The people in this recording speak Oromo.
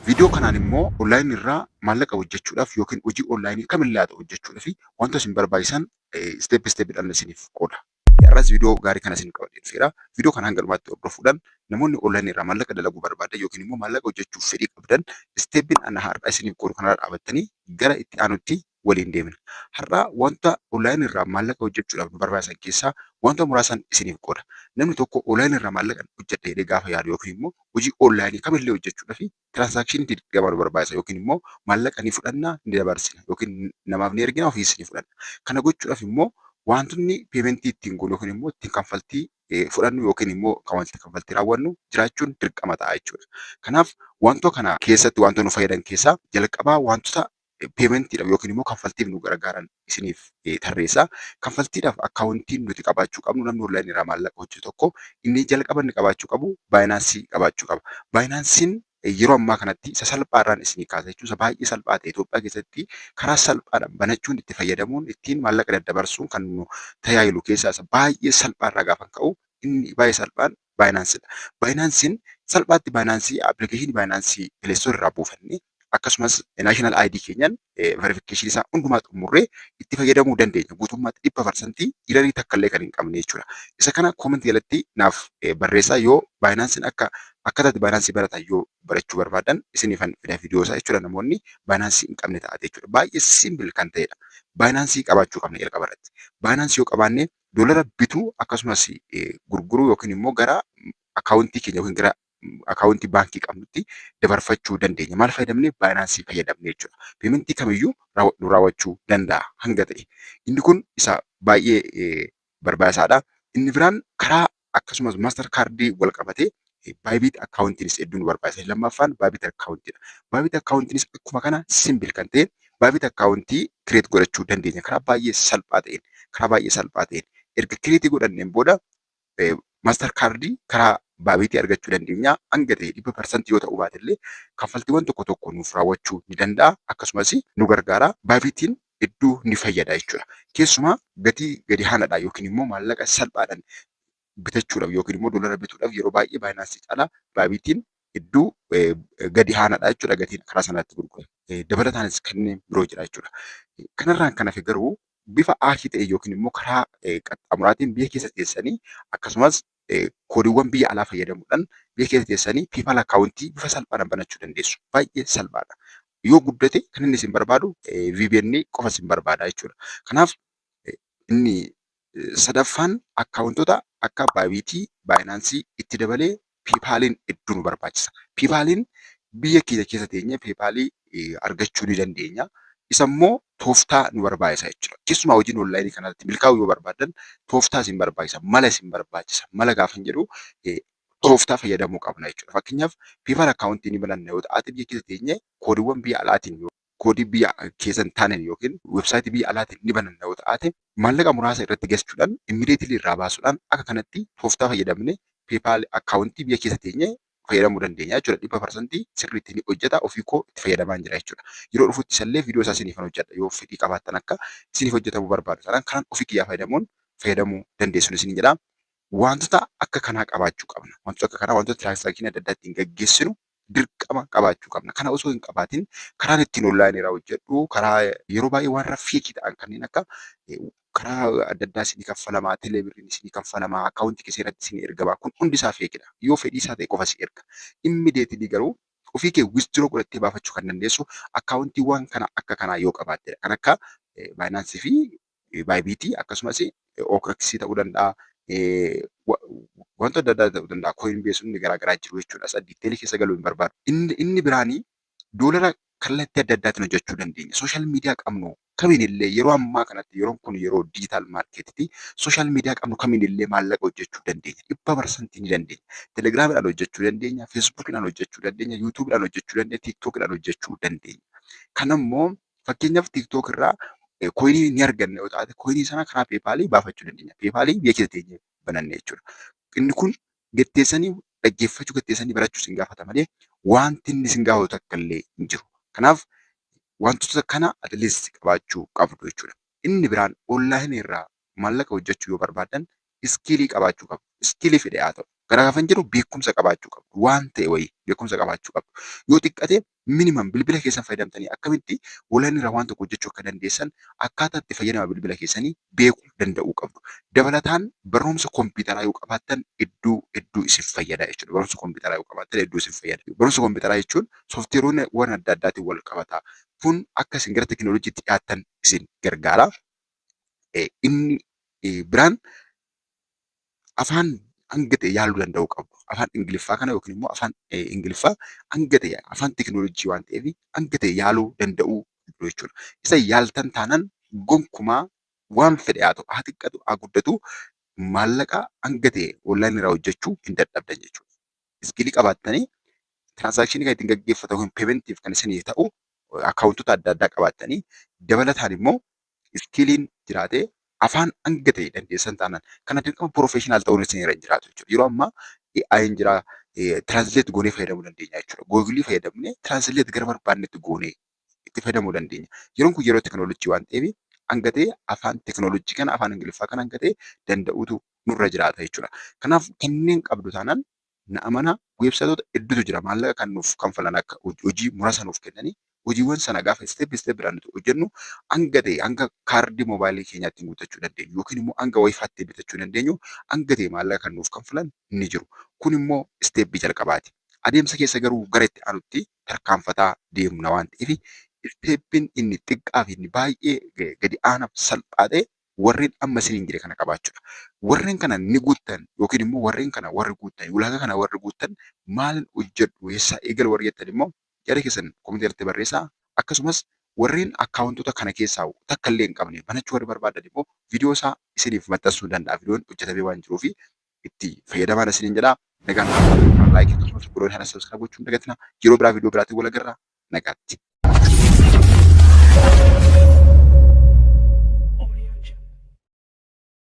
Viidiyoo kanaan immoo onlaayinii irraa maallaqa hojjechuudhaaf yookiin hojii onlaayinii kamillee haa ta'u hojjechuudhaaf wanta isin barbaachisan step stepidhaan isiniif qooda. Har'as viidiyoo gaarii kana isin qabadhee dhufeera. Viidiyoo kana hanga dhumaatti hordofuudhaan namoonni onlaayinii irraa maallaqa dalaguu barbaadan yookiin immoo maallaqa hojjechuuf fedhii qabdan steppiin ana har'a isiniif qoodu kanarra dhaabattanii gara itti aanutti waliin deemna. Har'a wanta onlaayinii irraa maallaqa hojjechuudhaaf nu barbaachisan keessaa wanta muraasan isiniif qooda. Namni tokko onlaayinii irraa maallaqa hojjedha jedhee gaafa yaadu yookiin immoo hojii onlaayinii kamillee hojjechuudhaaf transactionii dirqama nu barbaachisa yookiin immoo maallaqa ni fudhanna, ni dabarsina, yookiin namaaf ni ergina, ofiis ni fudhanna. Kana gochuudhaaf immoo wantoonni paymentii ittiin goonu yookiin immoo ittiin kanfaltii fudhannu yookiin immoo kanfaltii raawwannu jiraachuun dirqama ta'a jechuudha. Kanaaf wantoota kana keessatti wantoota nu fayyadan keessaa jalqabaa wantoota paymentiidhaaf yookiin immoo kanfaltiif nu gargaaran isiniif tarreessa. Kanfaltiidhaaf accountiin nuti qabaachuu qabnu, namni onlaayinii irraa maallaqa hojjetu tokko inni jalqaba inni qabaachuu qabu Binance qabaachuu qaba. Binanceiin yeroo ammaa kanatti isa salphaarraan isinii kaasa jechuun isa baay'ee salphaa ta'e, Itoophiyaa keessatti karaa salphaadhaan banachuun, itti fayyadamuun, ittiin maallaqa daddabarsuun kan nu tajaajilu keessaa isa baay'ee salphaarraa gaafa ka'u inni baay'ee salphaan Binancedha. Binanceiin salphaatti Binance applicationii Binance Play Store irraa buufannee akkasumas national ID keenyaan verificationii isaa hundumaa xumurree itti fayyadamuu dandeenya. Guutummaatti 100% errorii takka illee kan hin qabne jechuudha. Isa kana commentii jalatti naaf barreessaa, yoo Binanceiin akka akkataatti Binance baratan yoo barachuu barbaadan isiniifan fida viidiyoo isaa jechuudha, namoonni Binance hin qabne taate jechuudha. Baay'ee simple kan ta'edha. Binance qabaachuu qabna jalqaba irratti. Binance yoo qabaanne doolara bituu akkasumas gurguruu yookiin immoo gara accountii keenya yookiin gara accountii baankii qabnutti dabarfachuu dandeenya. Maal fayyadamne? Binance fayyadamne jechuudha. Paymentii kamiyyuu nu raawwachuu danda'a hanga ta'e. Inni kun isa baay'ee barbaachisaadha. Inni biraan karaa akkasumas Mastercardii wal qabatee Bybit accountiinis hedduu nu barbaachisa. Lammaffaan Bybit accountiidha. Bybit accountiinis akkuma kana simple kan ta'e, Bybit accountii create godhachuu dandeenya karaa baay'ee salphaa ta'een. Karaa baay'ee salphaa ta'een. Erga create godhanneen booda Mastercardii karaa Bybitii argachuu dandeenya. Hanga ta'e 100% yoo ta'uu baate illee kaffaltiiwwan tokko tokko nuuf raawwachuu ni danda'a. Akkasumas nu gargaara. Bybitiin hedduu ni fayyada jechuudha. Keessumaa gatii gadi aanaadhaan yookiin immoo maallaqa salphaadhaan bitachuudhaaf yookiin immoo doolara bituudhaaf yeroo baay'ee Binance caalaa Bybitiin hedduu gadi aanaadha jechuudha gatiin karaa sanatti gurguramu. Dabalataanis kanneen biroo jira jechuudha. Kanarraan kan hafe garuu bifa aakii ta'e yookiin immoo karaa qaxxaamuraatiin biyya keessa teessanii akkasumas koodiiwwan biyya alaa fayyadamuudhaan biyya keessa teessanii PayPal accountii bifa salphaadhaan banachuu dandeessu. Baay'ee salphaadha. Yoo guddate kan inni isin barbaadu VPN qofa isin barbaada jechuudha. Kanaaf inni sadaffaan accountoota akka Bybitii, Binance itti dabalee PayPaliin hedduu nu barbaachisa. PayPaliin biyya keenya keessa teenyee PayPalii argachuu ni dandeenya. Isa immoo tooftaa nu barbaachisa jechuudha. Keessumaa hojiin onlaayinii kanatti milkaa'uu yoo barbaadan tooftaa isin barbaachisa, mala isin barbaachisa. Mala gaafa jedhu tooftaa fayyadamuu qabna jechuudha. Fakkeenyaaf, PayPal accountii ni bananna yoo ta'e, biyya keessa teenyee koodiiwwan biyya alaatiin, koodii biyya keessa hin taaneen yookiin websiteii biyya alaatiin ni bananna yoo ta'ate, maallaqa muraasa irratti galchuudhaan immediately irraa baasuudhaan akka kanatti tooftaa fayyadamne PayPal accountii biyya keessa teenyee fayyadamuu dandeenya jechuudha. 100% sirriitti ni hojjeta, ofii koo itti fayyadamaa jira jechuudha. Yeroo dhufutti isallee viidiyoo isaa isiniif hojjedha, yoo fedhii qabaattan akka isiniif hojjetamuu barbaadu taanaan kanaan ofii kiyyaa fayyadamuun fayyadamuu dandeessu isiniin jedha. Wantoota akka kanaa qabaachuu qabna. Wantoota akka kanaa, wantoota transactionii adda addaa ittiin gaggeessinu dirqama qabaachuu qabna. Kana osoo hin qabaatin karaan ittiin onlaayinii irraa hojjedhu karaa yeroo baay'ee waan fakeii ta'an kanneen akka karaa adda addaa isinii kaffalamaa, telebirriin isinii kaffalamaa, accountii keessa irratti isinii ergamaa, kun hundi isaa fakeidha. Yoo fedhii isaa ta'e qofa si erga. Immediately garuu ofii kee withdraw godhattee baafachuu kan dandeessu accountiiwwan kana akka kanaa yoo qabaattedha. Kan akka Binance fi Bybitii akkasumas OKX ta'uu danda'a. Wantoota adda addaa ta'uu danda'a. Coinbaseonni garaa garaa jiru jechuudha. Isa detailii keessa galuu hin barbaadu. Inni biraanii doolara kallattii adda addaatiin hojjechuu dandeenya. Social media qabnu kamiin illee, yeroo ammaa kanatti yeroon kun yeroo digital marketiiti. Social media qabnu kamiin illee maallaqa hojjechuu dandeenya. 100% ni dandeenya. Telegramiidhaan hojjechuu dandeenya, Facebookiidhaan hojjechuu dandeenya, YouTubeiidhaan hojjechuu dandeenya, TikTokiidhaan hojjechuu dandeenya. Kanammoo fakkeenyaaf TikTok irraa coinii ni arganna yoo taate, coinii sana karaa PayPalii baafachuu dandeenya. PayPalii biyya keessa teenyee bananne jechuudha. Inni kun gatteessanii dhaggeeffachuu, gatteessanii barachuu isin gaafata malee wanti inni isin gaafatu takka illee hin jiru. Kanaaf wantoota kana at least qabaachuu qabdu jechuudha. Inni biraan onlaayinii irraa maallaqa hojjechuu yoo barbaadan skillii qabaachuu qabdu. Skillii fedhe haa ta'u. Kana gaafan jedhu beekumsa qabaachuu qabdu. Waan ta'e wayii beekumsa qabaachuu qabdu. Yoo xiqqate minimum bilbila keessan fayyadamtanii akkamitti online irraa waan tokko hojjechuu akka dandeessan akkaataa itti fayyadama bilbila keessanii beekuu danda'uu qabdu. Dabalataan barumsa kompiitaraa yoo qabaattan hedduu hedduu isin fayyada jechuudha. Barumsa kompiitaraa yoo qabaattan hedduu isin fayyada. Barumsa kompiitaraa jechuun sooftiweeroonni adda addaatiin wal qabata. Kun akka isin gara teekinooloojiitti dhiyaattan isin gargaara. Inni biraan afaan hanga ta'e yaaluu danda'uu qabdu. Afaan Ingiliffaa kana yookiin immoo afaan Ingiliffaa hanga ta'e afaan teekinooloojii waan ta'eef hanga ta'e yaaluu danda'uu qabdu jechuudha. Isa yaaltan taanaan gonkumaa waan fedhe haa ta'u, haa xiqqatu, haa guddatu, maallaqa hanga ta'e online irraa hojjechuu hin dadhabdan jechuudha. Skill qabaattanii transaction kan ittiin gaggeeffatan yookiin paymentiif kan isinii ta'u akkaawuntoota adda addaa qabaattanii, dabalataan immoo skilliin jiraatee afaan hanga ta'e dandeessan taanaan, kana dirqama professional ta'uun isin irra hin jiraatu jechuudha. Yeroo ammaa AI'n jira, translate goonee fayyadamuu dandeenya jechuudha. Google fayyadamnee translate gara barbaannetti goonee itti fayyadamuu dandeenya. Yeroon kun yeroo teekinooloojii waan ta'eef hanga ta'e afaan teekinooloojii kana, afaan Ingiliffaa kana hanga ta'e danda'uutu nurra jiraata jechuudha. Kanaaf kanneen qabdu taanaan, na amanaa, weebsaayitoota hedduutu jira maallaqa kan nuuf kanfalan, akka hojii muraasa nuuf kennanii. Hojiiwwan sana gaafa step stepidhaan nuti hojjennu hanga ta'e hanga kaardii moobaayilii keenyaatti guuttachuu dandeenyu yookiin immoo hanga WiFitti bitachuu dandeenyu hanga ta'e maallaqa kan nuuf kanfalan ni jiru. Kun immoo step jalqabaati. Adeemsa keessa garuu gara itti aanutti tarkaanfataa deemna waan ta'eef, steppiin inni xiqqaa fi inni baay'ee gadi aanaaf salphaa ta'e warreen amma isiniin jedhe kana qabaachuudha. Warreen kana ni guuttan yookiin immoo warreen kana warri guuttan, ulaagaa kana warri guuttan, maal hojjedhu, eessaa eegalu warri jettan immoo yaada keessan comment irratti barreessaa. Akkasumas warreen akkaawuntoota kana keessaa takka illee hin qabne banachuu warri barbaadan immoo viidiyoo isaa isiniif maxxansuu danda'a. Viidiyoon hojjetamee waan jiruuf itti fayyadamaa isiniin jedha. Nagaan, like akkasumas godhoo kana subscribe gochuun dagatina. Yeroo biraa viidiyoo biraatiin wal agarra. Nagaatti.